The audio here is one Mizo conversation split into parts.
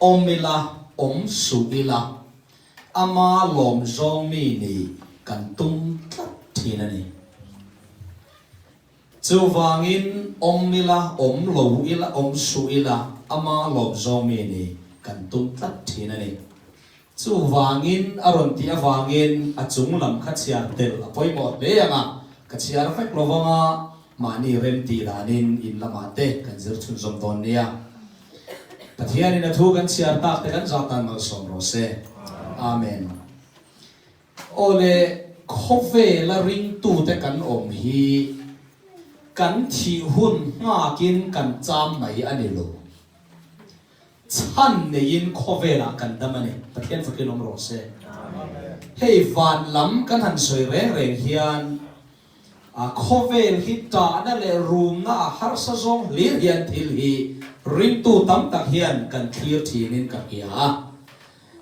Awm ila, awm suh ila, ama lawm zawng mi nih kan tum tlat thin a ni. Chuvangin, awm ila, awm lo ila, awm suh ila, ama lawm zawng mi nih kan tum tlat thin a ni. Chuvangin, a rawn tih avangin a chung lam kha chhiar tel a pawimawh hle ang a, ka chhiar vek lo vang a, mahni rem tih danin in lamah te kan zir chhunzawm dawn nia. Pathianin a thu kan chhiar tak te kan zah tan malsawm rawh se. Amen. Aw le, khawvela ringtute kan awm hi kan thih hun nghakin kan cham mai a ni lo. Chhan neiin khawvelah kan dam a ni. Pathian fakin awm rawh se. Hei van lam kan han sawi reng reng hian a khawvel hi tahna leh rumna a harsa zawng hlir hian thil hi ringtu tam tak hian kan thlir thinin ka hria a.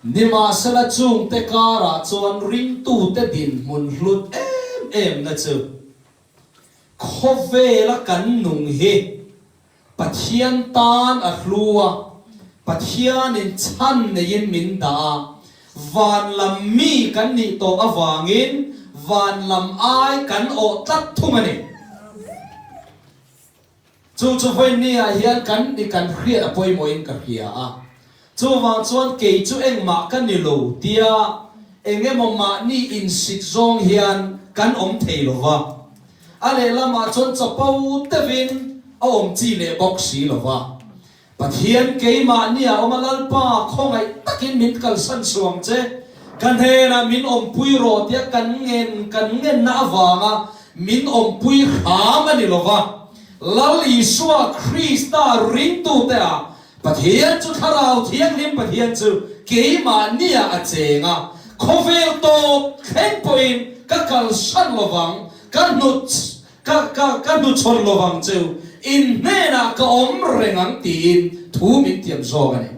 Nimahsela chungte karah chuan ringtute dinhmun hlut em em na chu khawvela kan nung hi Pathian tan a hlu a, Pathianin chhan neiin min dah a, van lam mi kan nih tawh avangin van lam ai kan awh tlat thung a ni. Chu chu vawinia hian kan i kan hriat a pawimawhin ka hria a, chuvang chuan kei chu engmah ka ni lo tia engemaw mahni insit zawng hian kan awm thei lo va. A lehlamah chuan chapo deuhin a awm chi leh bawk si lo va. Pathian keimahni a awm a, Lalpa khawngaih takin min kalsan suang che, ka hnenah min awmpui rawh tia kan ngen kan ngenna avanga min awmpui hram a ni lo va. Lal Isua Krista ringtute ah Pathian chu Thlarau Thianghlim Pathian chu keimahniah a cheng a, khawvel tawp thleng pawhin ka kalsan lovang, ka hnut ka ka ka hnuchhawn lovang chu, in hnenah ka awm reng ang tiin thu min tiam zawk a ni.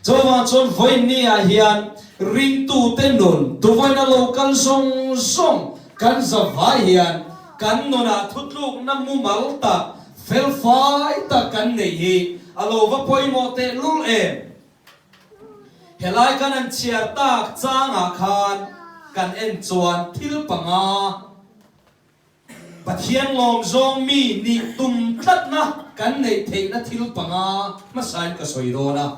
Chuvang chuan vawiinniah hian ringtute nun tuvaina lo kal zawng zawng kan zavai hian kan nunah thutlukna mumal tak Felfai tak kan neih hi a lo va pawimawh teh lul em? Helai kan han chhiar tak changah khan kan en chuan thil panga Pathian lawmzawng mi nih tum tlatna kan neih theihna thil panga hmasain ka sawi dawn a.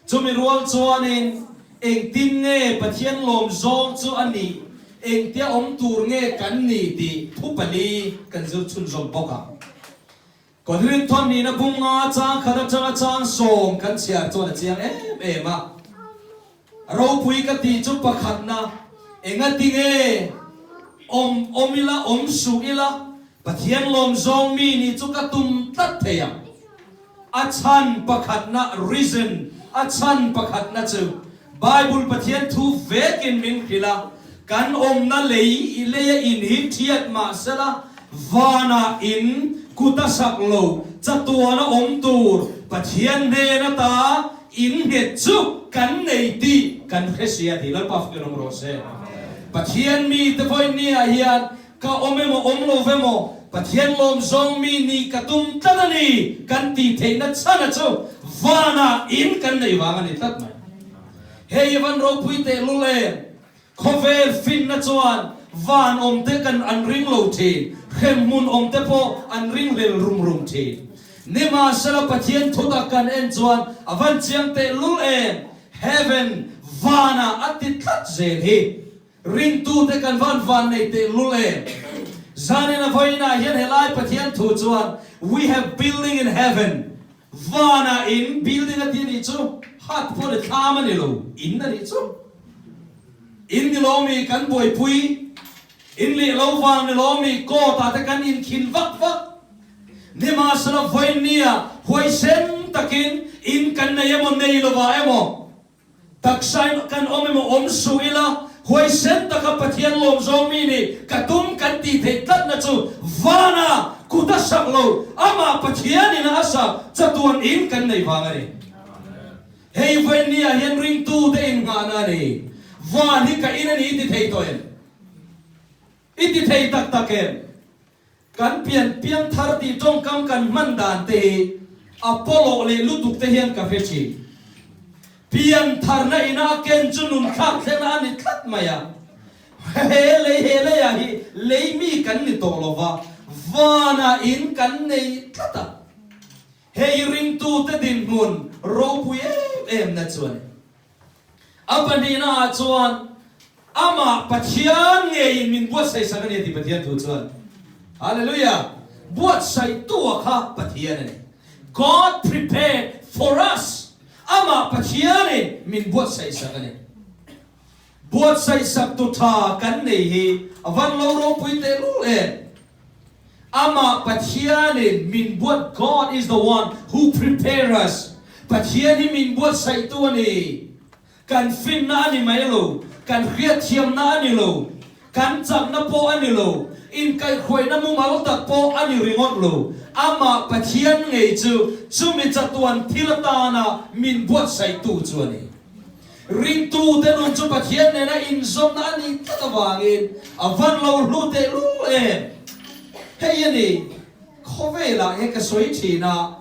Chumi rual chuanin engtin nge Pathian lawmzawng chu a nih, engtia awm tur nge kan ni tih thu pali kan zir chhunzawm bawk ang. Korinthon nihna bunga chang khat atanga chang sawm kan chhiar chuan a chiang em em a. Ropui ka tih chu pakhatna, engati nge awm awm ila, awm suh ila, Pathian lawmzawng mi nih chu ka tum tlat thei ang. A chhan pakhatna, reason, A chhan pakhatna chu Bible Pathian thu vekin min hrilh a, kan awmna lei i leia in hi thiat mah sela, vanah in kut a sak lo, chatuana awm tur Pathian hnen ata in nghet chu kan nei tih kan hre sia tih Lalpa fakin awm rawh se. Pathian mite vawinia hian Ka awm emaw awm lo ve maw, Pathian lawm zawng mi nih ka tum tlat a ni kan tih theihna chhana chu vanah in kan neih vang a ni tlat mai. Hei i van ropui teh lul em? Khawvel finna chuan van awm te kan an ring lo thin, hremhmun awm te pawh an ring hlel rum rum thin. Nimahsela Pathian thutak kan en chuan a van chiang teh lul em? Heaven, vanah a ti tlat zel hi. Ringtute kan van van nei teh lul em? Zanin a vawiinah hian helai Pathian thu chuan We have building in heaven, vanah in building a ti a nih chu, hut pawh ni thlam a ni lo, in a nih chu. In ni lo mi kan buaipui, in leh lo vang ni lo mi court ah te kan inkhin vak vak. Nimahsela vawiinnia huaisen takin in kan nei emaw nei lovah emaw, Taksain kan awm emaw awm suh ila, huaisen taka Pathian lawm zawng mi nih ka tum kan tih theih tlatna chu vana kut a sak lo, amah Pathianin a sak chatuan in kan nei vang a ni. Hei vawinia hian ringtute innghahna a ni. Van hi ka in a ni i ti thei tawh em? I ti thei tak tak em? Kan pian piang thar tih tawngkam kan hman dan te hi a pawlawh leh lutuk te hian ka hre thin. Piantharna ina a ken chu nun thlak thlengna a ni tlat mai a. He lei he leiah hi lei mi kan ni tawh lo va, vanah in kan nei tlat a. Hei ringtute dinhmun ropui em em na chu a ni. A pahnihna ah chuan Amah Pathian ngeiin min buatsaih sak a ni a ti Pathian thu chuan. Hallelujah! Buatsaihtua kha Pathian a ni. God prepared for us. Amah Pathianin min buatsaih sak a ni. Buatsaih sak tu tha kan nei hi a van lo ropui tehlul em? Amah Pathianin min buat God is the one who prepare us Pathian hi min buatsaihtu a ni. Kan finna a ni mai lo, kan hriatthiamna a ni lo, kan chakna pawh a ni lo, inkaihhruaina mumal tak pawh a ni ringawt lo. Amah Pathian ngei chu chumi chatuan thil atana min buatsaihtu chu a ni. Ringtute nun chu Pathian nena inzawmna a nih tlat avangin a van lo hlu teh lul em? Hei a ni, khawvelah he ka sawi thin a,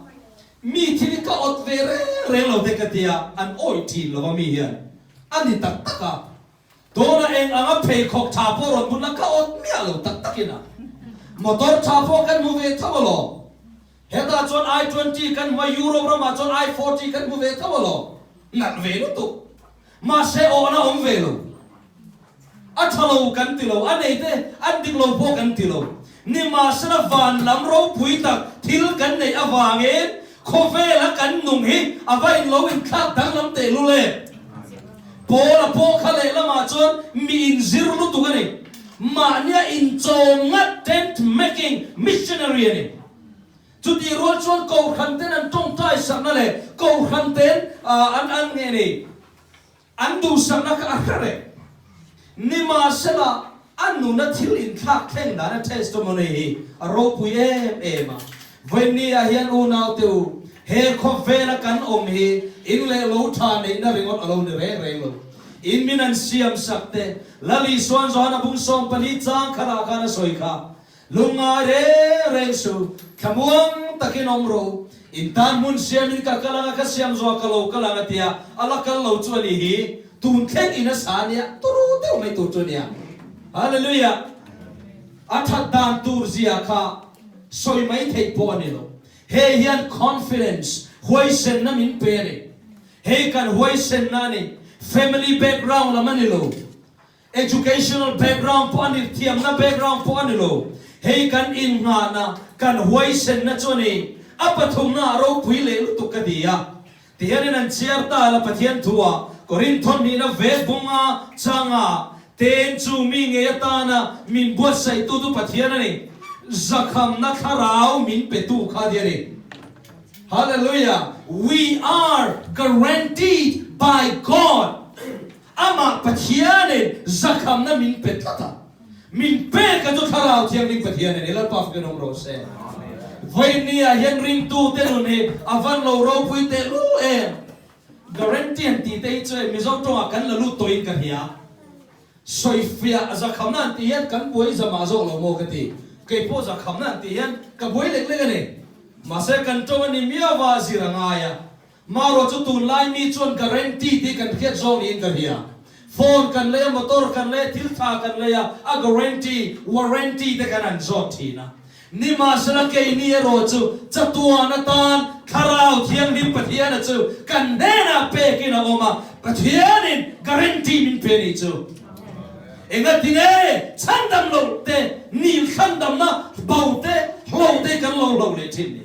mi thil hi ka awt ve reng reng lo te ka tia, an awih thin lo a mi hian a ni tak tak a, tuna eng anga pheikhawk tha pawh rawn bun la ka awt miah lo tak takin a, motor tha pawh kan hmu ve tho alawm. Hetah chuan I 20 kan hmu a, Europe ramah chuan I 40 kan hmu ve tho alawm. Nalh ve lutuk. Mahse awhna awm ve lo. A tha lo kan ti lo, a nei te an dik lo pawh kan ti lo. Nimahsela van lam ropui tak thil kan neih avangin khawvela kan nung hi a va in lo inthlak danglam tehlul em? Paula pawh kha lehlamah chuan mi inzir lutuk a ni. Mahnia inchawm ngat tent making missionary a ni. Chutih rual chuan Kohhran ten an tawngtai sakna leh Kohhran ten an an nge ni an duhsakna kha a hre reng. Nimahsela a nuna thil inthlak thleng dan a testimony hi a ropui em em a. Vawiinni ah hian unaute u, he khawvela kan awm hi in leh lo tha neihna ringawt a lo ni reng reng lo. In min an siam sak te, Lal Isuan Johana bung 14 chang khatah khan a sawi kha, Lungngai reng reng suh, thlamuang takin awm rawh u. In tan hmun siamin ka kal anga ka siam zawh ka lo kal ang a tia, a la kal lo chu a ni hi. Tun thleng in a sa a nia, turu deuh mai tur chu a nia. Hallelujah! A that dan tur zia kha sawi mai theih pawh a ni lo. Hei hian confidence, huaisenna min pe a ni. Hei kan huaisenna a ni. Family background lam a ni lo. Educational background pawh a ni, thiamna background pawh a ni lo. Hei kan innghahna, kan huaisenna chu a ni. A pathumna ah ropui leh lutuk ka ti a. Tihianin an chhiar ta la Pathian thu ah Korinthon hnihna ve bunga changa ten chu mi ngei atana min buatsaihtu chu Pathian a ni. Zakhamna thlarau min petu kha ti a ni. Hallelujah! We are guaranteed by God. Amah Pathianin zakhamna min pe tlat a, min pek a chu Thlarau Thianghlim Pathian a ni. Lalpa fakin awm rawh se. Vawiinni ah hian ringtute nun hi a van lo ropui teh lul em. Guarantee han tih te hi chu hei Mizo tawngah kan la lut tawhin ka hria. Sawifiah zakhamna han tih hian kan buai zamah zawk lo maw ka ti. Kei pawh zakhamna han tih hian ka buai lek lek a ni. Mahse kan tawng a ni miau a zir a ngai a. Marawh chu tunlai mi chuan guarantee tih kan hriat zawk niin ka hria. Phone kan lei a, motor kan lei a, thil tha kan lei a, a guarantee, warranty te kan han zawt thin a. Nimahsela keini erawh chu chatuan atan Thlarau Thianghlim Pathiana chu kan hnenah pekin a awm a, Pathianin guarantee min pe nih chu. Engatinge chhandam loh te, nil thlandamna bo te, hlo te kan lo hlo leh thin ni?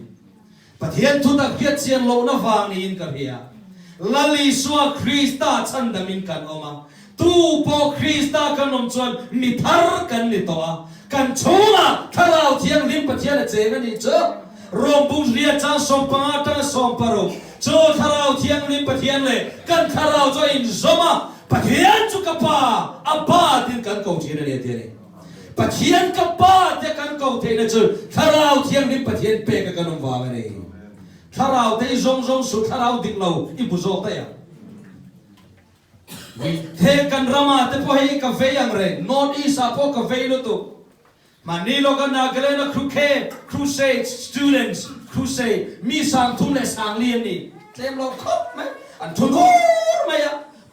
Pathian thutak hriat chian lohna vang niin ka hria. Lal Isua Krista chhandamin kan awm a, tu pawh Krista kan awm chuan mi thar kan ni tawh a, kan chhungah Thlarau Thianghlim Pathian a cheng a nih chu. Rom bung hria chang 15 atanga 16 chu Thlarau Thianghlim Pathian leh kan thlarau chu a inzawm a, Pathian chu ka Pa, a Pa tiin kan ko thin a ni a ti a ni. Pathian ka Pa tia kan ko theihna chu Thlarau Thianghlim Pathian pek a kan awm vang a ni. Thlarau te i zawng zawng suh, thlarau dik lo i hmu zawk daih ang. He kan rama te pawh hei ka vei ang reng, North East ah pawh ka vei lutuk. Mahni lawka Nagaland a Crukhe, Crusades, Students Crusade, mi 34 an ni, tlem lo khawp mai, an thu nur.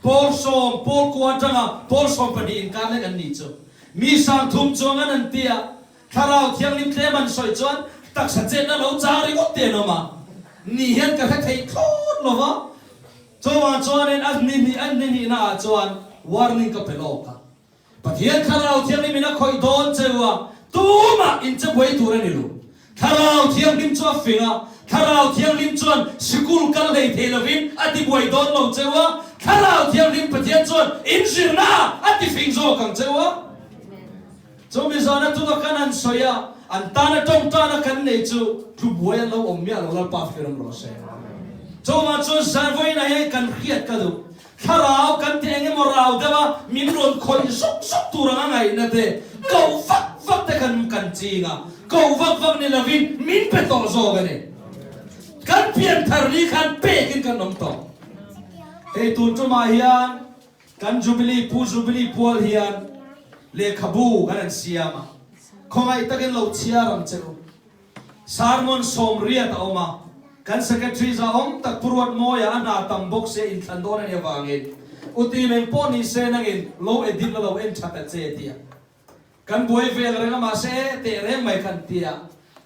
Pawl sawm, pawl kua atanga pawl 12 inkar lek an nih chu. Mi 3000 chuang an an ti a, Thlarau Thianghlim tlem an sawi chuan taksa chetna lo chang ringawt te an awm a, ni hian ka hre thei thlawt lo va. Chuvang chuanin a ni hnih a ni hnihna ah chuan warning ka pe lawk a. Pathian Thlarau Thianghlim in a khawih dawn cheu a, tumah in che buai tur a ni lo. Thlarau Thianghlim chu a fing a, Thlarau Thianghlim chuan sikul kal hlei thei lovin a ti buai dawn lo cheu a, Thlarau Thianghlim Pathian chuan in zirna ah a ti fing zawk ang cheu a. Chumi zana tuna kan han sawi a, an tana tawngtana kan nei chu tlu buai an lo awm miah lo, Lalpa fian awm rawh se. Chuvang chuan zan vawiinah hian kan hriat ka duh. Thlarau kan ti eng emaw rau deuh a, min rawn khawih zuk zuk tur anga ngaihna te, koh vak vak te kan kan ching a, koh vak vak ni lovin min pe tawh zawk a ni. Kan pian thar ni khan pekin kan awm tawh. Hei tun tumah hian kan Jubilee, Pu Jubilee pual hian lehkhabu kan han siam a, khawngaih takin lo chhiar ang che u. Sermon 80 a awm a, kan Secretary za awm tak Pu Ruatmawia a hna tam bawk sia inthlan dawn a nih avangin U Tim eng pawh ni se nangin lo edit la lo en tha ta che tia kan buai vel reng a mahse teh reng mai khan tia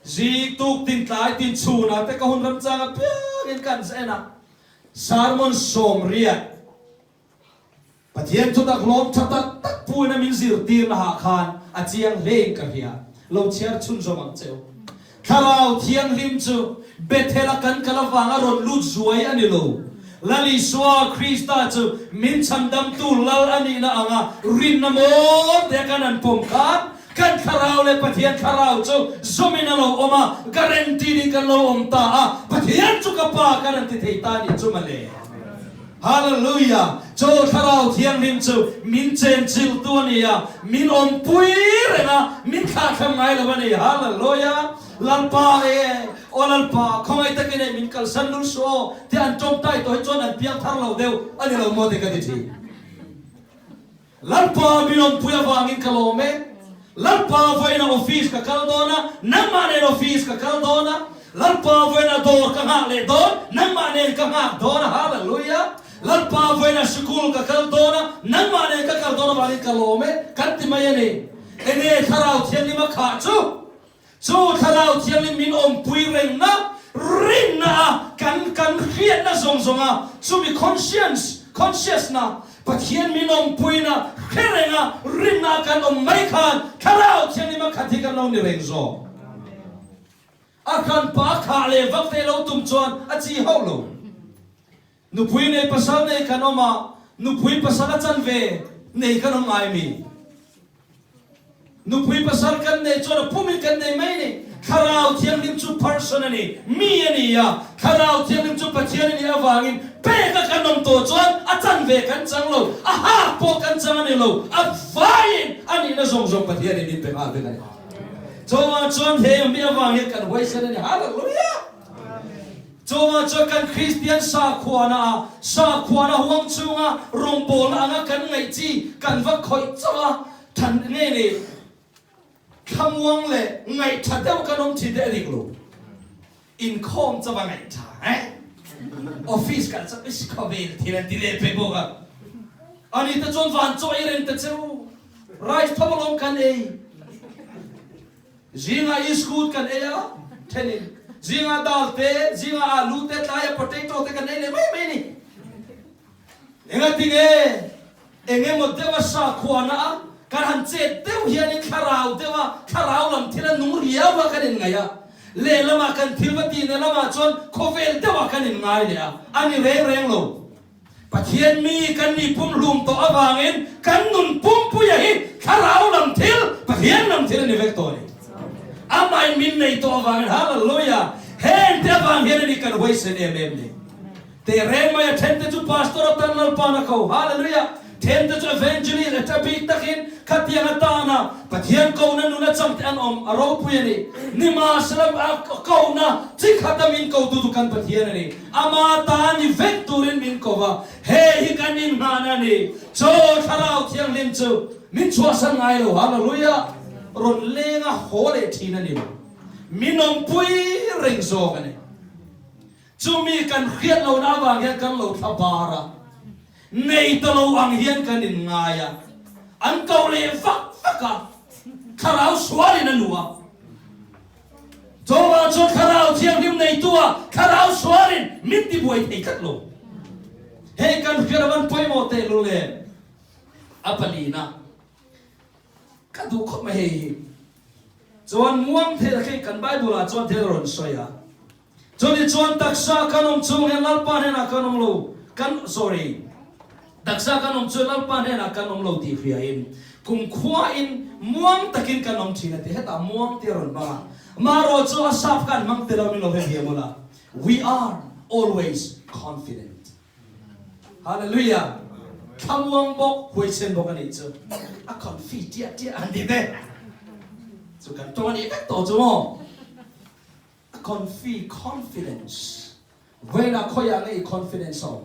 zik tuk tin tlai tin chhunah te ka hun ramchang apiangin kan en a Sermon 80 Pathian thutak hlawm tha tak tak puina min zirtirna ah khan a chiang hlein ka hria. Lo chhiar chhunzawm ang che u. Thlarau Thianghlim chu Bethel a kan kal avanga rawn lut zuai a ni lo. Lal Isua Krista chu min chhandamtu Lal a nihna anga rinna mawl te kan han pawm khan kan Thlarau leh Pathian Thlarau chu zawmin a lo awm a, guaranteed in kan lo awm ta a, Pathian chu ka Pa kan han ti thei ta a nih chu mawle. Hallelujah! Chaw Thlarau Thianghlim chu min chenchilhtu a ni a, min awmpui reng a, min thlahthlam ngai lo a ni. Hallelujah! Lalpa e, aw Lalpa, khawngaih takin e min kalsan lul suh aw, tih an tawngtai tawh hi chuan an piang thar lo deuh a ni lo maw tih ka ti thin. Lalpa min awmpui avangin ka lawm e. Lalpa vawiinah office ka kal dawn a, nangmah nen office ka kal dawn a. Lalpa vawiinah dawr ka nghak leh dawn, nangmah nen ka nghak dawn a, Hallelujah. Lalpa vawiinah sikul ka kal dawn a, nangmah nen ka kal dawn avangin ka lawm e, kan ti mai a ni. Enge Thlarau Thianghlim a khah chu? Chu Thlarau Thianghlim min awmpui rengna, rinna a kan kan hriatna zawng zawng a, chumi conscience, conscious-na, Pathian min awmpuina hre renga rinna a kan awm mai khan Thlarau Thianghlim a khat hi kan lo ni reng zawk. A hranpa a khah leh vak te lo tum chuan a chi hauh lo. Nupui nei pasal nei kan awm a, nupui pasal a chan ve nei kan awm ngai mi? Nupui pasal kan nei chuan a pumin kan nei mai ni. Thlarau Thianghlim chu person a ni, mi a ni a, Thlarau Thianghlim chu Pathian a nih avangin pek a kan awm tawh chuan a chan ve kan chang lo, a hak pawh kan chang a ni lo, a vaiin a nihna zawng zawng Pathianin min pe nghal vek a ni. Chuvang chuan he mi avang hian kan huaisen a ni. Hallelujah! Chuvang chuan kan Kristian sakhuana ah sakhuana huang chhunga rawngbawlna anga kan ngaih chi kan va khawih chauh a, than nge ni thlamuang leh ngaihtha deuh kan awm thin te a dik lo. Inkhawm chauh a ngaihtha eh? Office kal chauh i khawvel thil an ti leh pek bawk a. Ani te chuan van chaw ei reng ta che u, rice tho alawm kan ei. Zingah iskut kan ei a, thenin zingah dal te, zingah alu te, tlaia potato te kan ei leh mai mai a ni. Engatinge eng emaw deuha sakhuana a kan han chet deuh hianin thlarau deuha thlarau lam thil a nung riau a kan inngaih a, lehlamah kan thil va tihna lamah chuan khawvel deuhah kan inngai leh a, a ni reng reng lo. Pathian mi kan nih pumhlum tawh avangin kan nun pumpuia hi thlarau lam thil, Pathian lam thil a ni vek tawh a ni. Amahin min nei tawh avangin, Hallelujah! Heng te avang hian a ni kan huaisen em em ni. Tehreng mai a then te chu Pastor atan Lalpa'n a ko, Hallelujah! Then te chu Evangelist a tha bik takin khatiang atana Pathian kohna nun a chang te an awm, a ropui a ni. Nimahsela a kohna chi khata min kotu chu kan Pathian a ni. Ama ta ni vek turin min ko va, hei hi kan inhman a ni. Chaw Thlarau Thianghlim chu min chhuahsan ngai lo, Hallelujah! Rawn leng a haw leh thin a ni lo. Min awmpui reng zawk a ni. Chumi kan hriat lohna avang hian kan lo thla bar a. Nei ta lo ang hian kan inngai a, an ko leh vak vak a, thlarau sualin a luh a. Chuvang chuan Thlarau Thianghlim neitua Thlarau sualin min tibuai thei tlat lo. Hei kan hriat avan pawimawh tehlul em? A palina ka duh khawp mai hei hi. Chuan muang thei tak hei kan Bible ah chuan thil a rawn sawi a. Chuni chuan taksa kan awm chung hian Lalpa hnenah kan awm lo, kan, sorry, taksa kan awm chuan Lalpa hnenah kan awm lo tih hriain kumkhuain muang takin kan awm thin a ti. Hetah muang tih a rawn hmang a, marawh chu a sap khan hmang tel lo min lo hrethiam ula, We are always confident. Hallelujah! Thlamuang bawk, huaisen bawk a nih chu. A confi tiah tiah han ti teh. Chu kan tawng a nih vek tawh chu maw? A confi, confidence, Vawiinah khawiah nge i confidence a awm?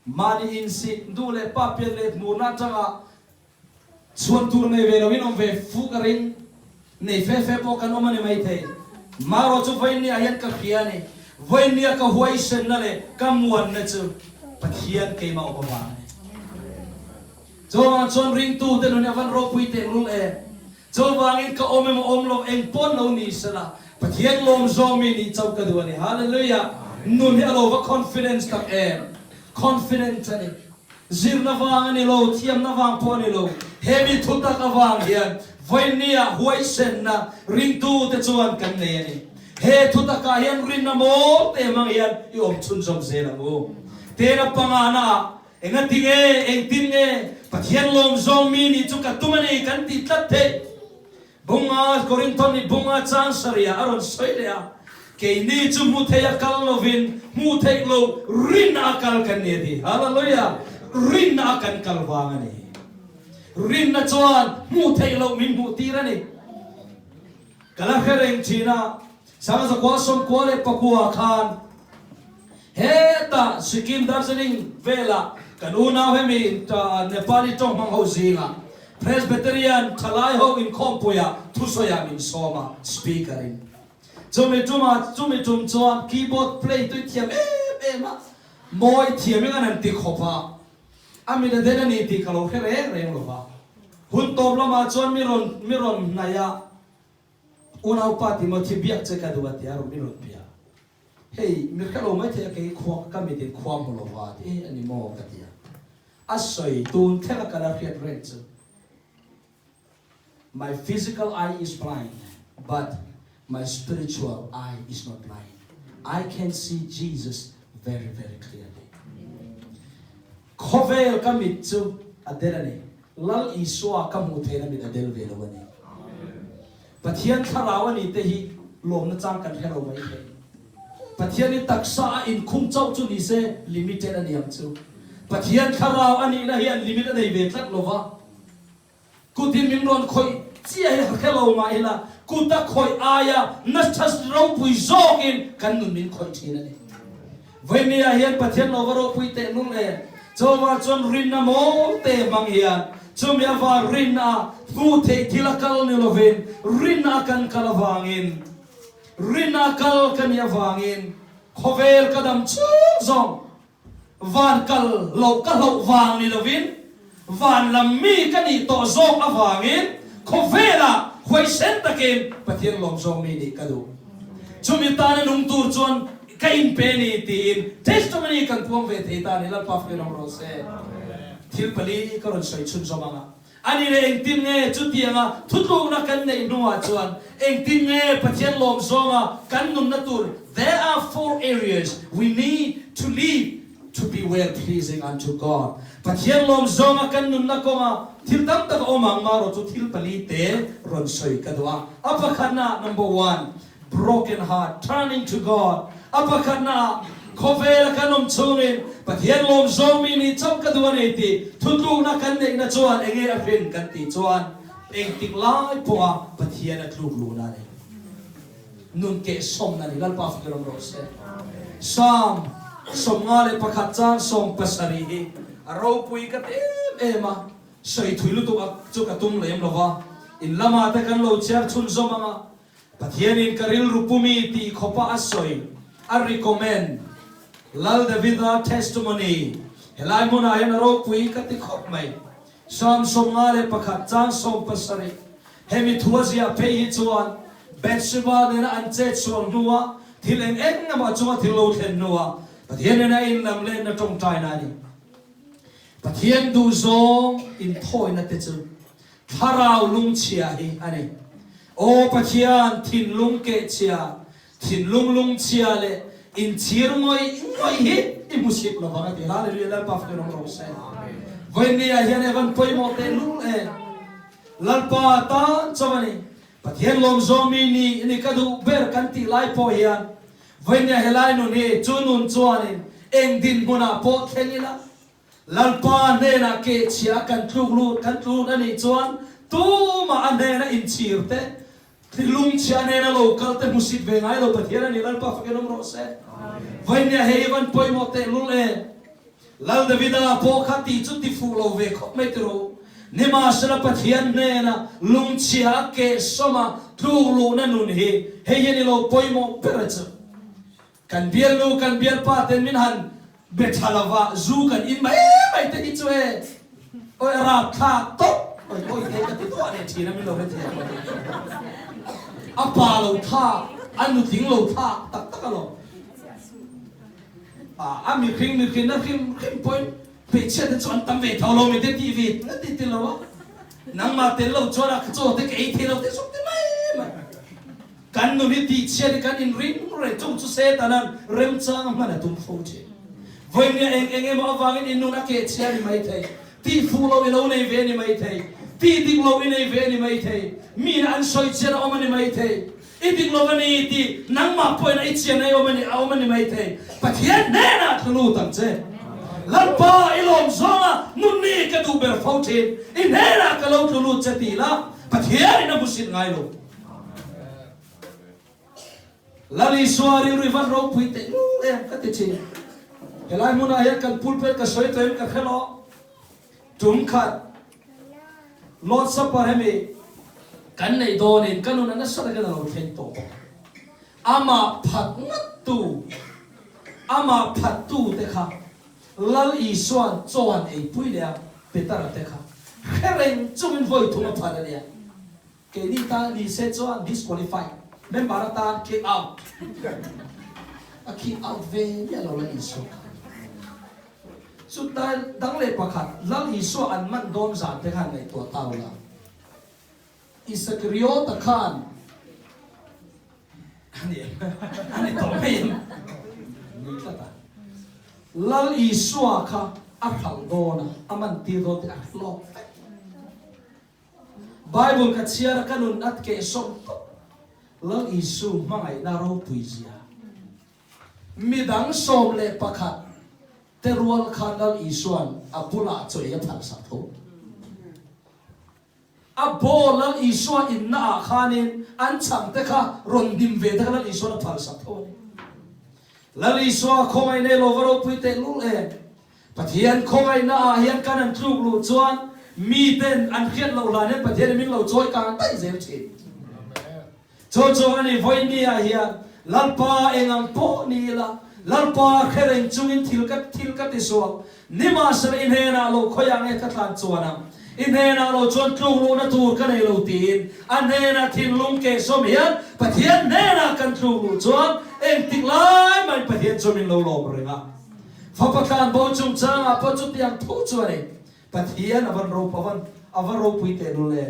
Mahni insih nu leh pa pian leh hmurna atanga chhuan tur nei ve loin awm ve fu ka ring. Nei fe fe pawh kan awm a ni maithei. Marawh chu vawiinniah hian ka hria a ni. Vawiinnia ka huaisenna leh ka muanna chu Pathian keimah awm avang a ni. Chuvang chuan ringtute nun hi a van ropui tehlul em? Chuvangin ka awm emaw awm lo eng pawn lo ni sela, Pathian lawm zawng mi nih chauh ka duh a ni. Hallelujah! Nun hi a lo va confidence tak em! Confident a ni. Zirna vang a ni lo, thiamna vang pawh a ni lo. He mi thutak avang hian vawinia huaisenna ringtute chuan kan nei a ni. He thutakah hian rinna mawl te hmang hian i awm chhunzawm zel ang u. Tena pangana-ah Engati nge, engtin nge Pathian lawm zawng mi nih chu ka tum a ni kan tih tlat theih? Bunga, Korinthon nih bunga chang sarih ah a rawn sawi leh a, Keini chu hmu thei a kal lovin hmuh theih lo rinna a kal kan ni a ti. Hallelujah! Rinna a kan kal vang a ni. Rinna chuan hmuh theih loh min hmuh tir a ni. Ka la hre reng thin a, Sangzakua 94 khan Hetah Sikkim Darjeeling velah kan unau hemi Nepali tawng hmang ho zingah Presbyterian thalai ho inkhawmpuiah thusawiah min sawm a, speaker in. Chumi tumah chumi tum chuan keyboard play tui thiam em em a, mawi thiam in an han ti khawp a, a mit a den a ni tih ka lo hre reng reng lo va. Hun tawp lamah chuan mi rawn mi rawn hnaih a, Unaupa Timothy biak che ka duh a ti a, rawn mi rawn bia. Hei, mi hre lo maithei a kei khua ka mit in khua hmu lo va ti e a ni maw ka ti a. A sawi tun thleng a ka la hriat reng chu My physical eye is blind but my spiritual eye is not blind. I can see Jesus very very clearly. Khawvel ka mit chu a del a ni. Lal Isua ka hmuh theihna mit a del ve lo a ni. Pathian thlarau a ni te hi lawmna chang kan hre lo mai thei. Pathian hi taksa a inkhung chauh chu ni se limited a ni ang chu. Pathian thlarau a nihna hian limit a nei ve tlat lo va. Kutin min rawn khawih chiah hi hre lo mah ila, kut a khawih aia nasa ropui zawkin kan nun min khawih thin a ni. Vawinia hian Pathian lo va ropui teh lul em? Chuvang chuan rinna mawl te hmang hian chumi avang rinna hmuh theih thil a kal ni lovin rinna a kan kal avangin rinna a kal ka nih avangin khawvel ka dam chhung zawng Van kal loh ka hlauh vang ni lovin, van lam mi ka nih tawh zawk avangin khawvelah huaisen takin Pathian lawm zawk mi nih ka duh. Chumi tana nung tur chuan ka inpe ni tiin testimony kan puang ve thei ta ni Lalpa fak in awm rawh se. Thil pali ka rawn sawi chhunzawm ang a. A ni leh engtin nge chutianga thutlukna kan neih hnuah chuan engtin nge Pathian lawm zawnga kan nunna tur There are four areas we need to live to be well pleasing unto God Pathian lawm zawnga kan nunna kawnga thil tam tak a awm ang marawh chu thil pali te rawn sawi ka duh a. A pakhatna number one Broken heart, turning to God, A pakhatna ah khawvela kan awm chungin Pathian lawm zawng mi nih chauh ka duh a nei tih thutlukna kan neihna chuan enge a hrin kan tih chuan engtik lai pawha Pathian a tluk luhna a ni. Nun kehsawmna a ni. Lalpa fak rawm rawh se. Psalm 51 chang 70 hi a ropui ka ti em em a, sawi thui lutuk a chu ka tum lem lova, in lamah te kan lo chhiar chhunzawm ang a, Pathianin ka rilru pumi tih khawpa a sawi, a recommend, Lal Davida testimony. Helai hmunah hian a ropui ka ti khawp mai. Psalm 51 chang 17 Hemi thu a ziah phei hi chuan Bathsheba nena an chet sual hnua thil eng eng emaw a chunga thil lo thlen hnua Pathian nena a inlam lenna tawngtaina a ni. Pathian duhzawng inthawina te chu Thlarau lungchhia hi a ni. Aw Pathian, thinlung kehchhia, thinlung lungchhia leh inchhir ngawih ngawih hi i hmu sip lo vang a ti. Hallelujah Lalpa fak in awm rawh se. Vawinia hian Evan pawimawh teh lul e. Lalpa tan chauh a ni. Pathian lawmzawng mi ni ni ka duh ber kan tih lai pawh hian vawinia helai nun hi chu nun chuanin eng dinhmunah pawh thleng ila Lalpa hnenah kehchhia kan tluk lut kan tlut a nih chuan tumah a hnena inchhir te, lungchhia hnena lo kal te hmusit ve ngai lo Pathian a ni Lalpa fakin awm rawh se. Vawinia hei i van pawimawh teh lul e. Lal Davida pawh kha tih chu ti fuh lo ve khawp mai tiro. Nimahsela Pathian hnena lungchhia a kehsawma tluk luhna nun hi hei hian i lo pawimawh ber a chu. Kan bialnu, kan bialpa ten min han be tha lova, zu kan in mai mai te hi chu e, awi a rapthlak tawp, awi awi te ka ti duah leh thin a min lo hrethiam lo. A pa lo thlak, a nutling lo thlak tak tak alawm. A mihring mihrinna hrim hrim pawhin hmeichhia te chu an tam ve tho lo mi te tih ve a ti ti lo a, nangmah tel lo chuan a chaw te ka ei thei lo te zawk ti mai mai. Kan nun hi tihchhiat hi kan inring reng chung chu Setanan remchang a hman a tum fo thin. Vawinia eng eng emaw avangin i nun a kehchhia a ni mai thei, tihfuh loh i lo nei ve a ni mai thei, tih dik loh i nei ve a ni mai thei, miin an sawi chian a awm a ni mai thei, i dik lo a ni tih nangmah pawhin a i chian a i awm a ni a awm a ni mai thei. Pathian hnenah tlu lut ang che. Lalpa i lawm zawnga nun ni ka duh ber fo thin, i hnenah ka lo tlu lut che tih la Pathianin a hmusit ngai lo. Lal Isua rilru i van ropui teh lul em ka ti thin. Helai hmunah hian kan pulpit ka sawi tawh em ka hre lo. Tum khat Lord Supper hemi kan neih dawnin ka nun a nasa takin a lo thleng tawh bawk. Amah phat ngattu, amah phattu te kha Lal Isua'n chaw an eipui leh a, Petera te kha hre reng chungin vawi thum a phat a nia. Keini tan ni se chuan disqualified, member atan kick out. A kick out ve miah lo Lal Isua kha. Chutlai dang leh pakhat, Lal Isua an man dawn zan te khan ngaihtuah ta ula. Isakriota khan a ni em? A ni tawh mai em? Nui tlat a. Lal Isua kha a hralh dawn a, a man tir dawn tih a hlawk vek. Bible ka chhiar a ka nun at keh sawm tawp. Lal Isu hmangaihna ropui zia. Midang 11 te rual khan Lal Isuan a bulah chaw ei a phalsak tho. A ball Lal Isua inna ah khanin an chhang te kha rawn hnim ve te kha Lal Isuan a phalsak tho a ni. Lal Isua khawngaih nei lo va ropui teh lul em. Pathian khawngaihna ah hian kan an tluk luh chuan mi ten an hriat loh hlan hian Pathian in min lo chawi kang daih zel thin. Chu chu a ni vawiini ah hian Lalpa eng ang pawh ni ila, Lalpa hre reng chungin thil ka thil ka ti suak. Nimahsela i hnenah lo khawiah nge ka tlan chuan ang? I hnenah lo chuan tluk luhna tur ka nei lo tiin a hnenah thinlung kehsawm hian Pathian hnenah kan tluk luh chuan engtik lai mahin Pathian chu min lo lawm reng a. Fapa tlanbo chungchangah pawh chutiang thu chu a ni. Pathian a van rop a van a va ropui teh lul e.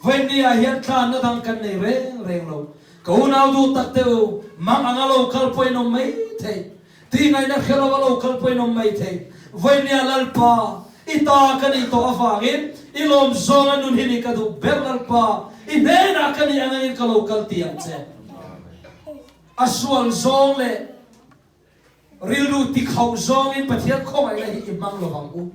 Vawiinni ah hian tlanna dang kan nei reng reng lo. Ka unau duh tak teh u, mang anga lo kal pawh in awm mai thei. Tih ngaihna hre lo a lo kal pawh in awm mai thei. Vawiinni ah Lalpa, i ta ka nih tawh avangin i lawm zawnga nun hi ni ka duh ber Lalpa, i hnenah ka nih angangin ka lo kal ti ang che. A sual zawng leh. Rilru tikhauh zawngin Pathian khawngaihna hi i hmang lovang u.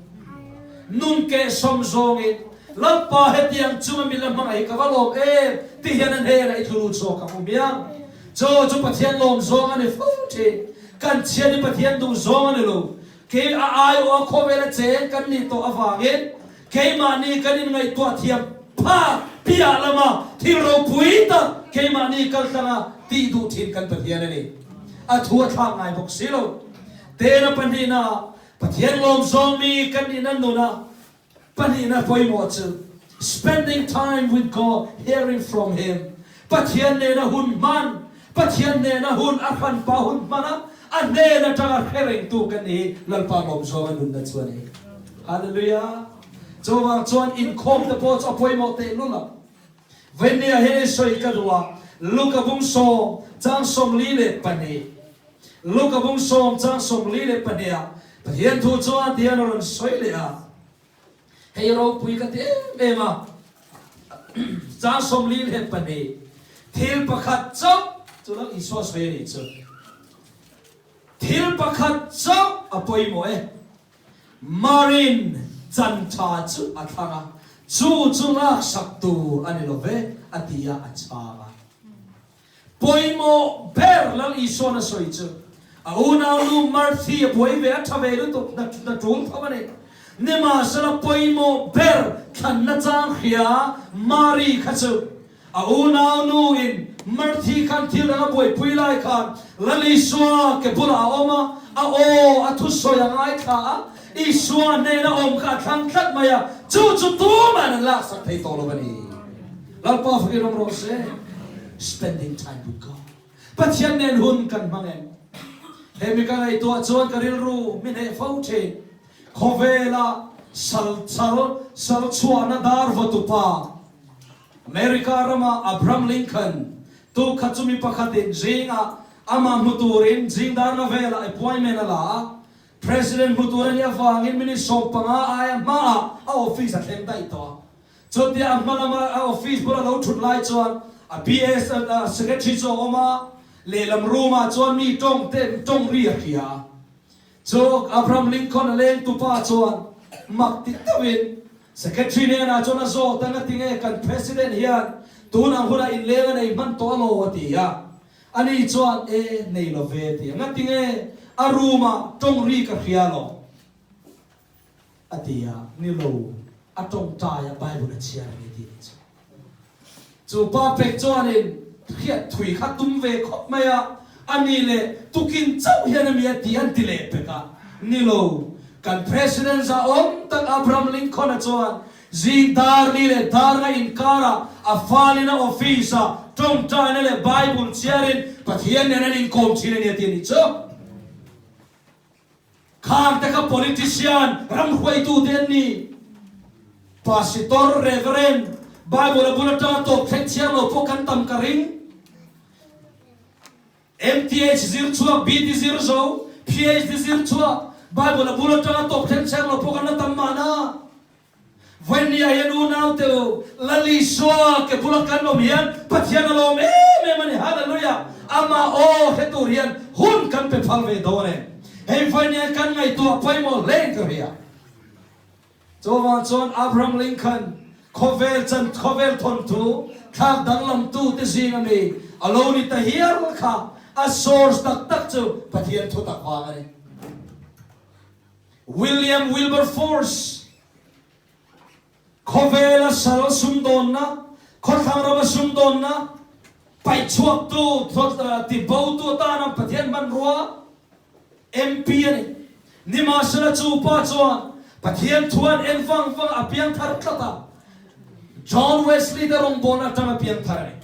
Nun kehsawm zawngin, Lalpa hetiang chunga mi la hmangaih hi ka va lawm em ti hian a hnenah i tlu lut zawk ang u miang. Chaw chu Pathian lawm zawng a ni fo thin. Kan chhiat hi Pathian duh zawng a ni lo. Kei a aiawha khawvela cheng kan nih tawh avangin Keimahni kan inngaihtuah thiam phak piah lama thil ropui tak keimahni kaltlanga tih duh thin kan Pathian a ni. A thu a thlak ngai bawk si lo. Tena pahnihna. Pathian lawmzawng mi kan nihna nuna pahnihna pawimawh chu spending time with God, hearing from Him, Pathian nena hun hman, Pathian nena hun a hranpa hun hman a, a hnen atanga hre rengtu kan ni hi Lalpa lawmzawnga nunna chu a ni. Hallelujah! Chuvang chuan inkhawm te pawh chu a pawimawh tehlul ang. Vawinia hian i sawi ka duh a, Luka bung sawm chang 42, Luka bung sawm chang 42 ah Pathian thu chuan tihian a rawn sawi leh a, hei ropui ka ti em em a, chang 42, thil pakhat chauh chu lo Isua sawi a nih chu, thil pakhat chauh a pawimawh e. Marin chan tha chu a thlang a, chu chu laksak tur a ni lo ve, a ti a, a chhang a. Pawimawh ber Lal Isuan a sawi chu, a unaunu Marthi a buai ve a, tha ve lutuk, hna tul tho a ni. Nimahsela pawimawh ber thlanna chang hria Mari kha chu, A unau nu in Marthi khan thil dang a buaipui lai khan Lal Isua ke bulah a awm a, a aw a thusawi a ngaithla a, Isua hnena awm kha a thlang tlat mai a, chu chu tuman an laksak thei tawh lo a ni. Lalpa fakin awm rawh se. Spending time with God. Pathian nen hun kan hmang em? He mi ka ngaihtuah chuan ka rilru mi hneh fo thin. Khawvela sal sal sal chhuahna dar vawtupa America rama Abraham Lincoln tu kha chu mi pakhatin zingah amah hmu turin zing darna velah appointment a la a, President hmu tur a nih avangin minute 15 aia hmaah a office a thleng daih tawh a. Chutia a hma lama a office bula lo thut lai chuan a PS secretary chu a awm a, lehlam room ah chuan mi tawng te tawng ri a hria a. Chu Abraham Lincoln a leng tupa chuan mak ti deuhin Secretary hnenah chuan a zawt a, Ngatinge kan President hian tun ang hunah inleng a nei hman tawh alo? a ti a. Ani chuan, E, nei lo ve a ti a. Ngatinge a room ah tawng ri ka hria lo? A ti a, Ni lo, a tawngtai a Bible a chhiar a ni ti ni chu. Chu pa pek chuanin hriat thui kha tum ve khawp mai a, a ni leh tukin chauh hian a mi a ti an ti leh pek a, ni lo, kan President zahawm tak Abraham Lincoln-a chuan zing dar ni leh dar nga inkarah a falin a office-ah tawngtaina leh Bible chhiarin Pathian nen an inkawm thin a ni a ti a nih chu. Khang te kha politician, ram hruaitu te an ni. Pasitor, Reverend, Bible a bul atanga tawp thleng chhiar lo pawh kan tam ka ring. MTH zir chhuak, BD zir zo, PhD zir chhuak, Bible a bul atanga tawp thleng chhiar lo pawh kan la tam mahna. Vawinia hian unaute u, Lal Isua ke bula kan awm hian Pathian a lawm em em a ni. Hallelujah! Amah aw hre tur hian hun kan pe phal ve dawn em? Hei vawinia kan ngaihtuah pawimawh hlein ka hria. Chuvang chuan Abraham Lincoln khawvel chan khawvel thawnthu thlak danglamtu te zing ami a lo ni ta hial kha a source tak tak chu Pathian thutak vang a ni. William Wilberforce, Khawvela sal sumdawnna, khawthlang rama sumdawnna paihchhuaktu, tibotu atana Pathian hmanrua MP a ni. Nimahsela chu pa chuan Pathian thuan en vang vang a piang thar tlat a, John Wesley te rawngbawlna atanga piang thar a ni.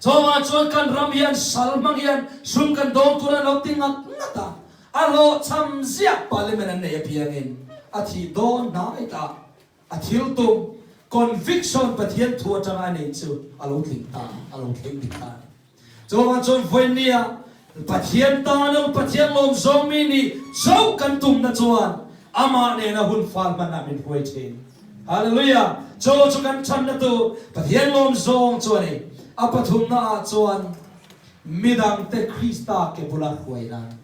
Chawngah chuan kan ram hian sal hmang hian sum kan dawng tur an lo ti ngat ngat a, a hlawhchham ziah parliament an neih apiangin a thih dawn hnai ta a thil tum conviction Pathian thu atanga a neih chu a lo tling ta, a lo thleng dik ta a ni. Chawngah chuan vawinia Pathian tana Pathian lawm zawng mi nih chauh kan tumna chuan Amah nena hun fal hmanah min hruai thin. Hallelujah! Chaw chu kan thanna tu Pathian lawm zawng chu a ni. A pathumna ah chuan midangte Krista ke bula hruai nan.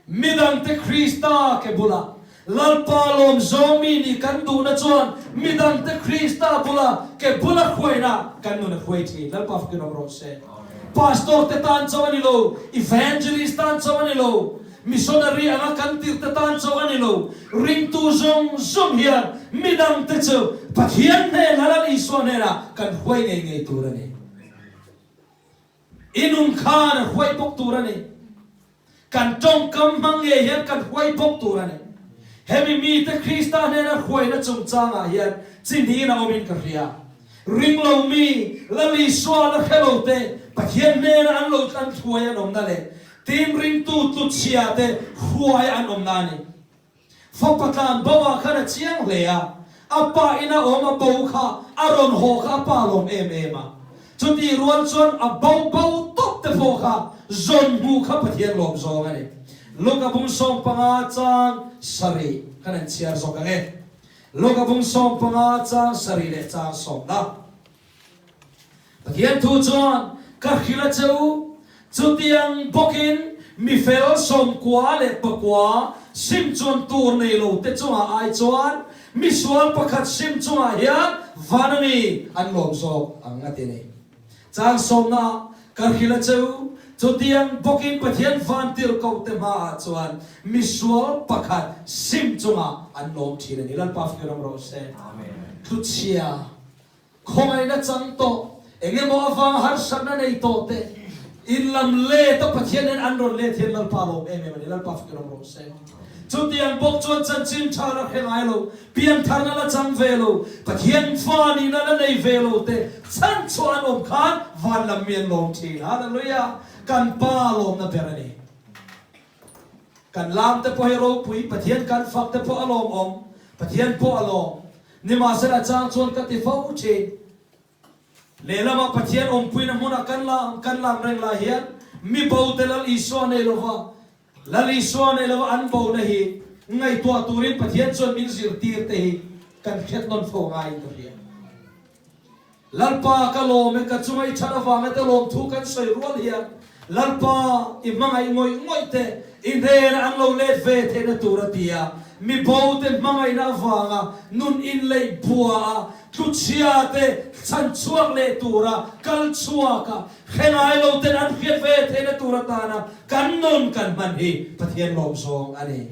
Midangte Krista ke bula Lalpa lawm zawng mi nih kan duhna chuan midangte Krista bula ke bula hruaina kan nun a hruai thin. Lalpa fakin awm rawh se. Pastor te tan chauh a ni lo, Evangelist tan chauh a ni lo, Missionary anga kan tirh te tan chauh a ni lo. Ringtu zawng zawng hian midangte chu Pathian hnenah Lal Isua hnenah kan hruai ngei ngei tur a ni. I nun khan a hruai bawk tur a ni. Kan tawngkam hmang ngei hian kan hruai bawk tur a ni. Hemi mite Krista hnena hruaina chungchangah hian chi hnihin a awmin ka hria. Ringlo mi, Lal Isua la hre lo te, Pathian hnena an lo an hruai an awmna leh tin ringtu tluchhia te hruai an awmna a ni. Fapa tlan bo ah khan a chiang hle a, a pa ina awm a bo kha a rawn haw kha a pa lawm em em a, chutih rual chuan a bo bo tawp te pawh kha zawn hmuh kha Pathian lawm zawng a ni. Luka bung 15 chang sarih kan han chhiar zawk ang e. Luka bung 15 chang sarih leh chang sawmna. Pathian thu chuan ka hrilh a che u, chutiang bawkin mi fel 90 leh pakua sim chuan tur nei lo te chungah ai chuan mi sual pakhat sim chungah hian van a mi an lawm zawk ang a ti ni. Chang sawmna ka hrilh a che u, chutiang bawkin Pathian van tirhkoh te hmaah chuan mi sual pakhat sim chungah an lawm thin a ni. Lalpa fikiram rawh se. Tluchhia. Khawngaihna chang tawh, eng emaw avanga harsatna nei tawh te, in lam let a Pathian hian an rawn let hian Lalpa lawm em em a ni, Lalpa fak in awm rawh se. Chutiang bawk chuan chanchin tha la hre ngai lo, piantharna la chang ve lo, Pathian fa nihna la nei ve lo te chhan chhuah an awm khan van lam mi an lawm thin. Hallelujah! Kan Pa lawmna ber a ni. Kan lam te pawh hi ropui, Pathian kan fak te pawh a lawmawm, Pathian pawh a lawm. Nimahsela chang chuan ka ti fo thin. Lehlamah Pathian awmpuina hmunah kan lam kan lam reng lai hian mi bo te Lal Isua nei lova, Lal Isua nei lova an bona hi ngaihtuah turin Pathian chuan min zirtir te hi kan hriat nawn fo ngaiin ka hria. Lalpa ka lawm e, ka chunga i that avanga te lawmthu kan sawi rual hian Lalpa i hmangaih ngawih ngawih te i hnena an lo let ve theihna tur a ti a, mi bo te hmangaihna avanga nun inleih bua a, tluchhia te chhan chhuak leh tura kal chhuak a, hre ngai lo ten an hriat ve theihna tur atana kan nun kan hman hi Pathian lawm zawng a ni.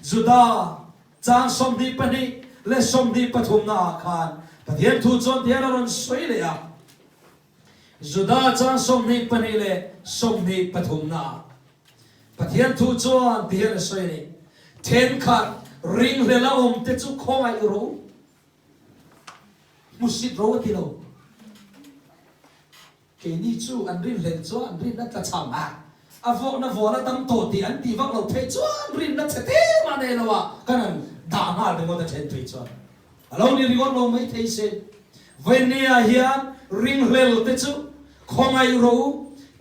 Juda. Chang 22 leh 23 naah khan Pathian thu chuan tihian a rawn sawi leh a, Juda chang 22 leh 23 naah Pathian thu chuan tihian a sawi a ni, Thenkhat ringhlela awmte chu khawngaih rawh u, hmusit ro a ti lo. Keini chu an rinhlelh chuan rinna tla cham a, a vawkna vual a tam tawh tih an tih vak lo phei chuan rinna chhe te mah nei lo ah kan han dah nghal ringawt a then phei chuan a lo ni ringawt lo mai thei se. Vawinia hian ringhlel te chu khawngaih rawh u,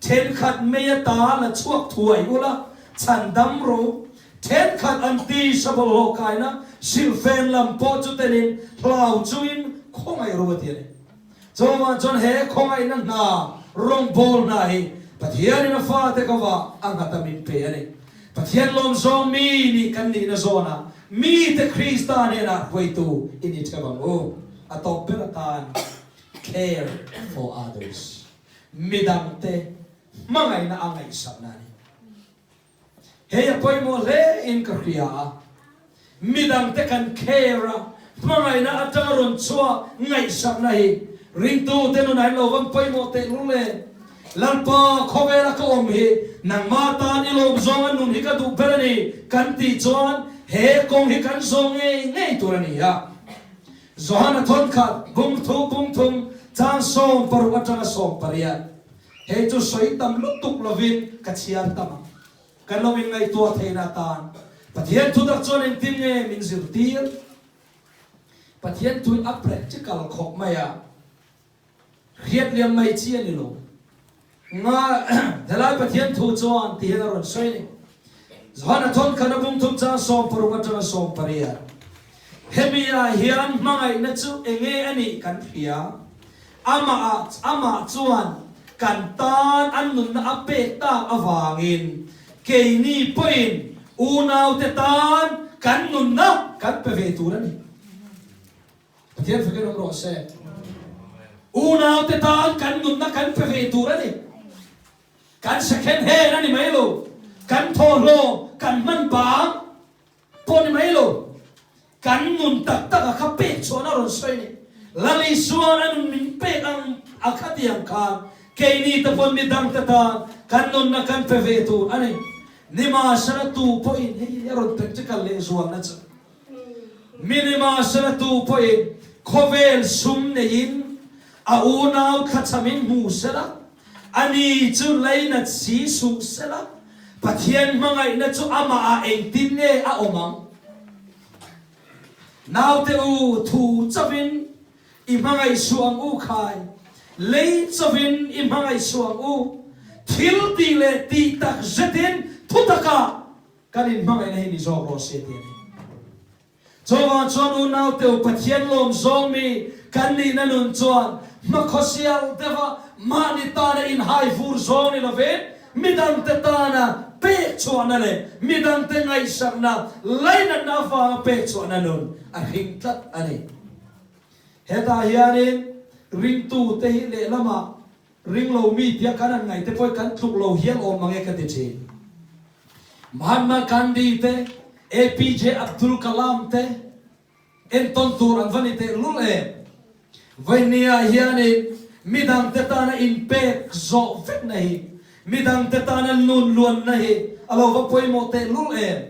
thenkhat mei ata la chhuak thuai ula chhan dam rawh u, thenkhat an tisa bawlhhlawh kaina silhfen lam pawh chu telin hlau chungin khawngaih rawh u a ti a ni. Chuvang chuan he khawngaihna hna rawngbâwl hna hi Pathianin a fate kovah a nghat a min pe a ni. Pathian lawmzawng mi nih kan nihna zawnah mite Krista hnenah hruaitu i ni theuh ang u. A tawp ber atan Care for others, midangte hmangaihna a ngaihsakna a ni. Hei a pawimawh hle in ka hria a, midangte kan care a, hmangaihna atanga rawn chhuah ngaihsakna hi ringtute nunah in lo van pawimawh tehlul e. Lalpa, khawvela ka awm hi nangmah tan i lawm zawnga nun hi ka duh ber a ni kan tih chuan he kawng hi kan zawng ngei ngei tur a ni a. Johana thawnkhat, bungthu bungthum, chang 16 atanga 18. Hei chu sawi tam lutuk lovin ka chhiar tam ang. Kan lo inngaihtuah theihna atan Pathian thutak chuan engtin nge min zirtir? Pathian thuin a practical khawp mai a, hriat liam mai chi a ni lo. Nga helai Pathian thu chuan ti hian a rawn sawi a ni. Johana thawnkhat a bung thum chang 16 atanga 18. Hemi ah hian hmangaihna chu enge a nih kan hria. Amah ah amah chuan kan tan an nunna a pek tak avangin keini pawhin unaute tan kan nunna kan pe ve tur a ni. Pathian fakin awm rawh se. Unaute tan kan nunna kan pe ve tur a ni. Kan second hand a ni mai lo. Kan thawhlawm kan hman bang. Pawh ni mai lo, kan nun tak tak a kha pek chhuahna a rawn sawi a ni. Lal Isua'n a nun min pek ang a kha ti ang khan keini te pawn midang te tan kan nunna kan pe ve tur a ni. Nimahsela tu pawhin, hei hi a rawn practical lehzualna chu, mi nimahsela tu pawhin khawvel sum neiin a unau thlachamin hmu sela, ani chu leinat si suh sela, Pathian hmangaihna chu amahah engtin nge a awm ang? Naute u, thu chauhin I hmangaih suh ang u khai, lei chauhin i hmangaih suh ang u, thil tih leh tih tak zetin thutakah kan inhmangaihna hi ni zawk rawh se ti a ni. Chuvang chuan unaute u Pathian lawm zawng mi kan nihna nun chuan hmakhawsial deuha mahni tana inhai vur zawng ni lovin midangte tana pek chhuahna leh midangte ngaihsakna lainatna avanga pek chhuahna nun a hring tlat a ni. Hetah hianin ringtute hi lehlamah ringlo mi tia kan han ngaihte pawh hi kan tluk lo hial awm mang e ka ti thin. Mahatma Gandhi te, APJ Abdul Kalam te entawn tur an va ni teh lul em? Vawinia hianin midangte tana inpek zawh vekna hi, midangte tana nun luanna hi a lo va pawimawh teh lul em?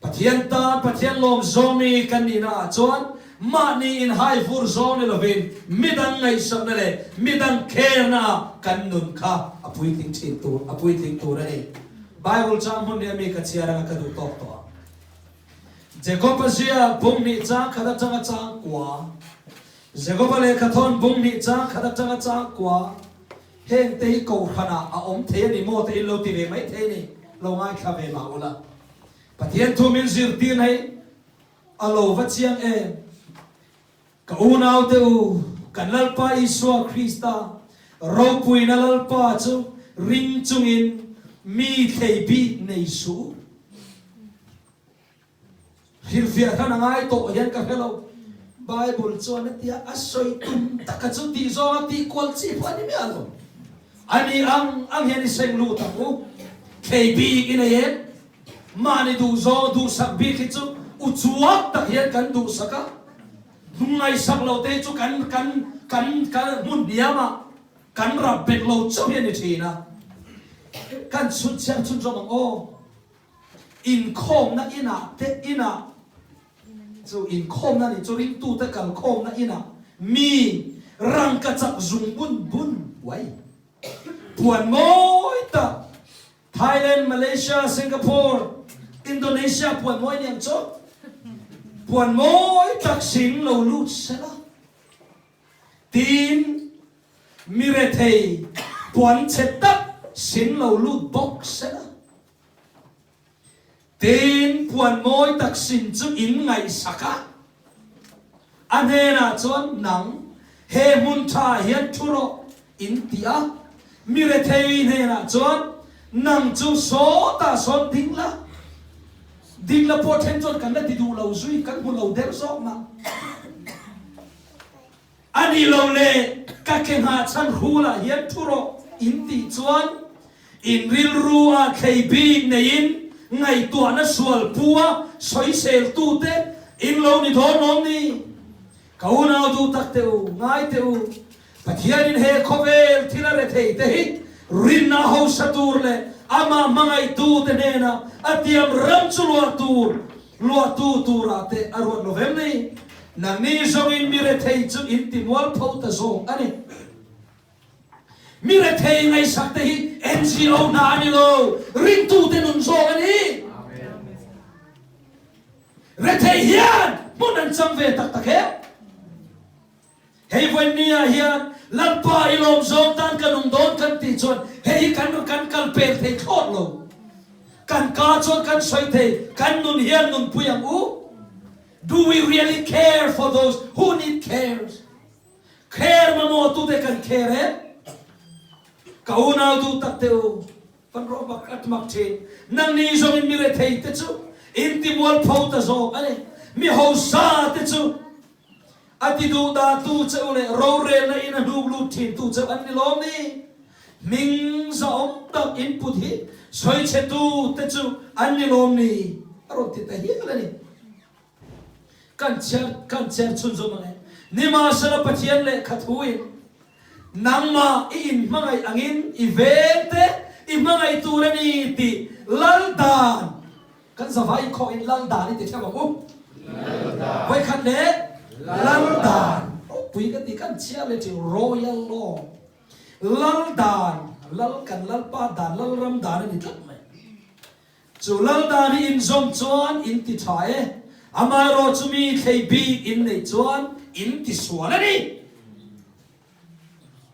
Pathian tan Pathian lawm zawmi kan nihna ah chuan mahni inhai vur zawng ni lovin midang ngaihsakna leh midang kherna ah kan nun kha a puitling thin tur a puitling tur a ni. Bible chang hmun nia mi ka chhiar anga ka duh tawk tawh ang. Jakob-a ziak bung hnih chang khat atanga chang kua Jakob-a lehkhathawn bung hnih chang khat atanga chang kua Heng te hi kohhran ah a awm thei a ni maw te in lo ti ve mai thei ni, lo ngaithla ve mah ula. Pathian thu min zirtir hei a lo va chiang em. Ka unau te u, kan Lalpa Isua Krista ropuina Lalpa chu ring chungin mi thlei bik nei suh u. Hrilhfiah hran a ngai tawh hian ka hre lo. Bible chuan a tia a sawi tum taka chu tih zawnga tih kual chi pawh a ni miah lo. A ni ang ang hian i seng lut ang u. Thlei bik i nei em? Mahni duh zawng duhsak bik hi chu u chuak tak hian kan duhsak a. Hnungngaihsak lo te hi chu kan kan kan kan hmun hniam ah kan rap bet lo chauh hi a ni thin a. Kan chhun chhiar chhunzawm ang aw. Inkhawmna inah te inah chu inkhawmna nih chu ringtute kalkhawmna inah mi rangkachak zung bun bun uai puan mawi tak Thailand, Malaysia, Singapore, Indonesia puan mawi niang chu puan mawi tak sing lo lut sela tin mi rethei puan chhe tak sing lo lut bawk sela. Tin, puan mawi tak sin chu in ngaihsak a, a hnenah chuan, Nang, he hmun tha hian thu rawh, in ti a. Mi rethei hnenah chuan, Nang chu sawtah sawn ding la, ding la pawh then chuan kan la ti duh lo zui, kan hmu lo der zawk mah. A ni lo le, ka ke nghah chhan hrulah hian thu rawh in tih chuan in rilru ah thlei bik neiin ngaihtuahna sual pu a sawiseltute in lo ni dawn awm ni? Ka unau duh tak teh u, ngai teh u, Pathianin he khawvel thil a rethei te hi rinna hausa tur leh amah hmangaihtute hnenah a tiam ram chu luah tur Luahtu turah te a ruat lo vem ni? Nangni zawngin mi rethei chu in ti mualpho ta zawk a ni. Mi rethei ngaihsak te hi NGO hna a ni lo, ringtute nun zawk a ni. Rethei hian hmun an chang ve tak tak em? Hei vawiin ah hian Lalpa i lawm zawng tan ka nung dawn kan tih chuan hei hi kan kan kal pel thei thlawt lo. Kan ka chuan kan sawi thei, kan nun hian nunpui ang u. Do we really care for those who need cares? Care mamawh tute kan care em? Ka unau duh tak teh u, van rawh mak at mak thin. Nangni zawngin mi rethei te chu in ti mualpho ta zawk a ni. Mi hausa te chu A ti duh dah tu che u leh rorelna in a hnuk lut thin tu cheu an ni lawm ni? Hming zahawm tak in put hi sawi chhe tu te chu an ni lawm ni? A rawn ti ta hial a ni. Kan chhiar kan chhiar chhunzawm ang e. Nimahsela Pathian lehkha thu in nangmah i inhmangaih angin i veng te i hmangaih tur a ni tih. Lal dan kan zavai inkhawk in Lal dan i ti theuh ang u. Vawikhat leh Lal dan ropui ka ti kan chhiar leh thin Royal Law Lal dan Lal kan Lalpa dan Lalram dan a ni tlat mai. Chu Lal dan hi inzawm chuan in ti tha e, amaherawh chu mi thlei bik in neih chuan in ti sual a ni.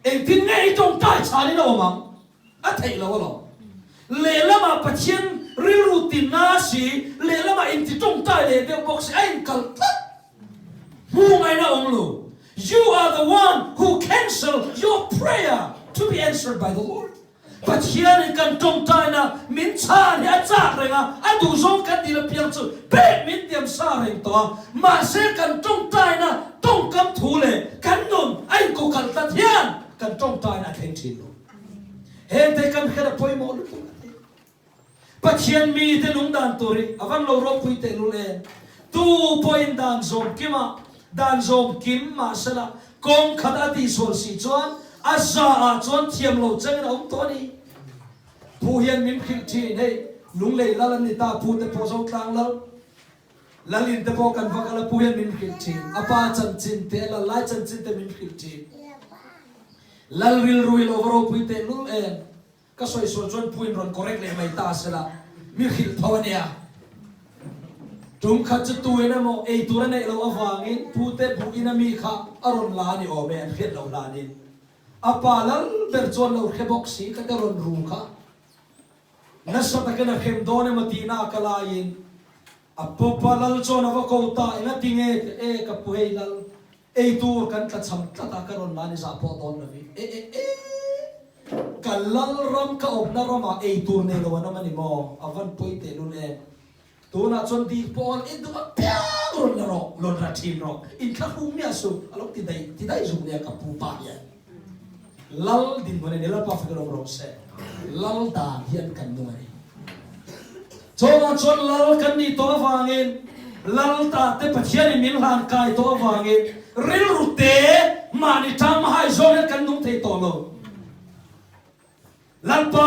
Engtin nge i tawngtai chhan in a awm ang? A theih lo alawm. Lehlamah Pathian rilru tinna si, lehlamah inti tawngtai leh deuh bawk si, a inkalh tlat. Hmuh ngaihna awm lo. You are the one who cancel your prayer to be answered by the Lord. Pathianin kan tawngtaina min chhan hi a chak reng a, a duhzawng kan dil apiang chu pek min tiam sa reng tawh a, mahse kan tawngtaina tawngkam thu leh kan nun a inkawkalh tlat hian kan tawngtaina a thleng thin lo. Hengte kan hriat a pawimawh lutuk a ti. Pathian mite nung dan tur hi a van lo ropui tehlul em? Tu pawhin dan zawm kim a, dan zawm kim mahsela kawng khat a tihsual si chuan a za ah chuan thiam lo changin a awm tawh a ni. Pu hian min hrilh thin, hei Lunglei lal an ni ta, Pu te pawh Zotlang lal, Lalin te pawh kan va kal a, Pu hian min hrilh thin, a pa chanchin te, lal lai chanchin te min hrilh thin. Lal rilru hi lo va ropui tehlul em? Ka sawi sual chuan puin rawn correct leh mai ta sela, mi hrilh tho a nia. Tum khat chu tuin emaw ei tur a neih loh avangin pute buh ina mi kha a rawn la a ni awm e, an hriat loh hlanin. A pa lal ber chuan lo hre bawk si ka te rawn ru kha. Nasa takin a hrem dawn emaw tihna a ka laiin a pawpa lal chuan a va ko ta, engatinge e ka pu hei lal Ei tur kan tlachham tlat a, ka rawn la ni zah pawh dawn lo i. E e e! Ka lal ram, ka awmna ramah ei tur nei lo an awm a ni maw? A van pawi teh lul em? Tunah chuan dil pawl i duh apiang rawn la rawh, rawn ra thin rawh, inthlahrung miah suh, a lo ti daih, ti daih zuk nia ka pu pa hian. Lal dinhmun a ni, Lalpa fak rawh rawh se. Lal dan hian kan nung a ni. Chawngah chuan lal kan nih tawh avangin, lal ta te Pathianin min hlan kai tawh avangin rilru te mahni tang mahai zawng hian kan nung thei tawh lo. Lalpa,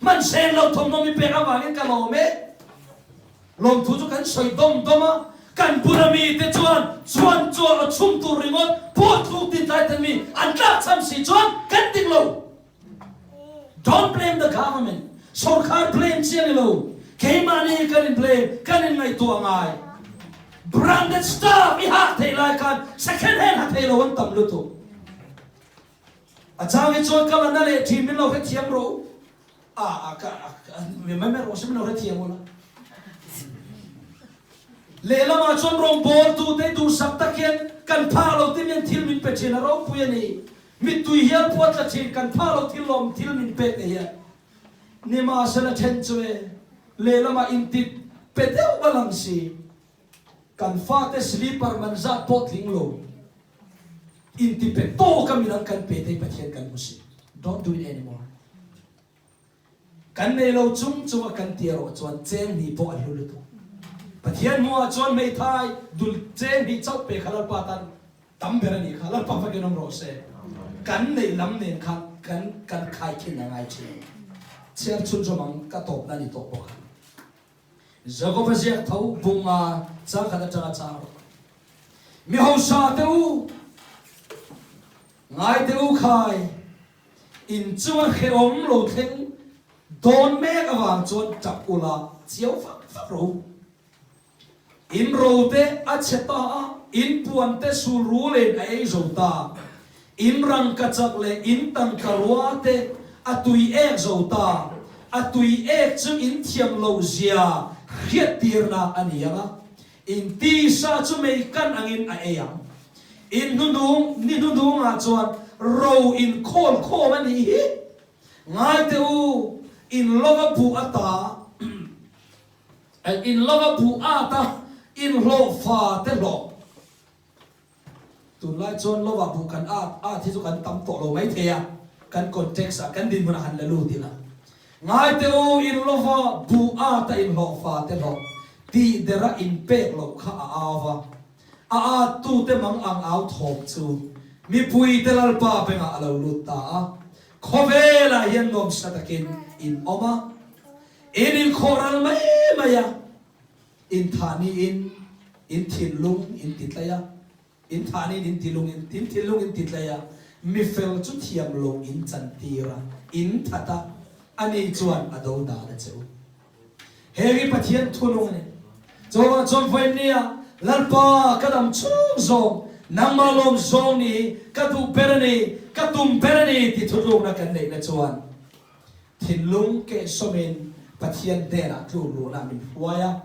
hman sen lo thawmhnaw mi pek avangin ka lawm e. Lawmthu chu kan sawi dawm dawm a, kan bula mite chuan chuan chuan a chhum tur ringawt pawh tluk tin tlai ten mi an tlak cham si chuan kan dik lo. Don't blame the government, sorkar blame chi a ni lo, keimahni hi kan in blame, kan in ngaihtuah ngai. Branded stuff i hak theih lai khan second hand ha thei lo an tam lutuk. A chang hi chuan ka la na leh thin min lo hrethiam rawh u. A a ka a mi mai mai rawh se min lo hrethiam ula. Lehlamah chuan rawngbâwl tute duhsak tak hian kan phah lo te mian thil min pe thin a ropui a ni. Mittui hial pawh a tla thin kan phah lo thil lawm thil min pek te hian. Nimahsela then chu e lehlamah inti pe deuh va lang si. Kan fate sleeper man zat pawh tling lo. Inti pe tawk a midang kan pe te hi Pathian kan hmu si. Don't do it anymore. Kan nei lo chung chung a kan ti erawh chuan cheng hnih pawh a hlu lutuk. Pathian hmuhah chuan hmeithai dul cheng hnih chauh pe kha Lalpa tan tam ber a nih kha. Lalpa fakin awm rawh se. Kan neih lam nen khan kan kan khaikhin a ngai thin. Chhiar chhunzawm ang ka tawpna a ni tawh bawk a. Jakob-a ziak tho bunga chang khat atanga chang rawh. Mi hausa te u, ngai te u khai, in chunga hrehawm lo thleng dawn mek avang chuan tap ula chiau fak fak rawh u. In ro te a chhe ta a, in puan te sul rulin a ei zo ta. In rangkachak leh in tangka rua te a tui ek zo ta. A tui ek chu in thiam loh zia hriattirna a ni ang a, in tisa chu mei kan angin a ei ang. In hnuhnung ni hnuhnungah chuan ro in khawl khawm a nih hi. Ngai teh u, in lova buh ata in lova buh ata inhlawhfa te hlawh. Tunlai chuan lovah buh kan at at hi chu kan tam tawh lo mai thei a, kan context ah kan dinhmun ah han la lut ila. Ngai teh u, in lova buh at a inhlawh fa te hlawh tih dera in pek loh kha a au va, a at tu te mang ang au thawm chu mipui te Lalpa bengah a lo lut ta a, khawvelah hian nuamsa takin in awm a. In inkhawhral mai mai a, in thahniin in thinlung in titlai a, in thahniin in tilung in thinlung in titlai a, mi fel chu thiam lo in chantir a, in that a, ani chuan a do dan a che u. Heng hi Pathian thunung a ni. Chuvangah chuan vawiin nia Lalpa ka dam chhung zawng, nangmah lawm zawng ni hi ka duh ber a ni, ka tum ber a ni ti thutlukna kan neihna chuan thinlung kehsawmin Pathian hnenah tluk luhna min hruai a.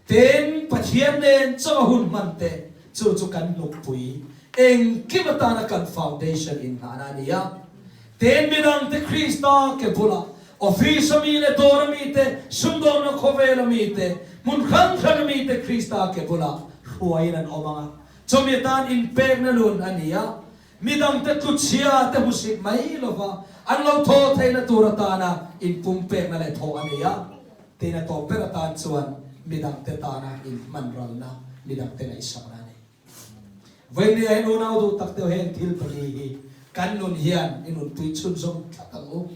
Tin, Pathian nen chaw a hun hman te, chu chu kan hnukpui engkim atana kan foundation inngahna a ni a. Tin, midangte Krista ke bulah, office a mi leh dawr a mi te, sumdawnna khawvel a mi te, hmun hrang hrang a mi te Krista ke bulah hruaiin an awm ang a. Chumi atan inpekna nun a ni a. Midangte tluchhia te hmusit mai lova an lo thaw theihna tur atana inpumpekna leh thawh a ni a. Tin, a tawp ber atan chuan midangte tana inhmanralna, midangte ngaihsakna a ni. Vawinia hian unau duh tak deuh heng thil pali hi kan nun hian i nunpui chhunzawm tlat ang u.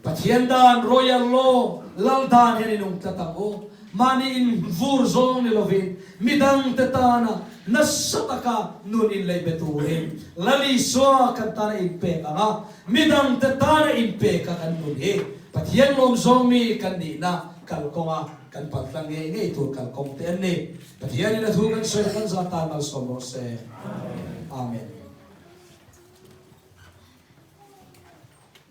Pathian dan, Royal Law, Lal dan hian i nung tlat ang u. Mahni invur zawng ni lovin midangte tana nasa taka nun inlei be turin Lal Isua kan tana inpek ang a, midangte tana inpeka kan nun hi Pathian lawmzawng mi kan nihna kalkawnga kan paltlang ngei ngei tur kalkawng te an ni. Pathianin a thu kan sawi kan zah tan malsawm rawh se. Amen.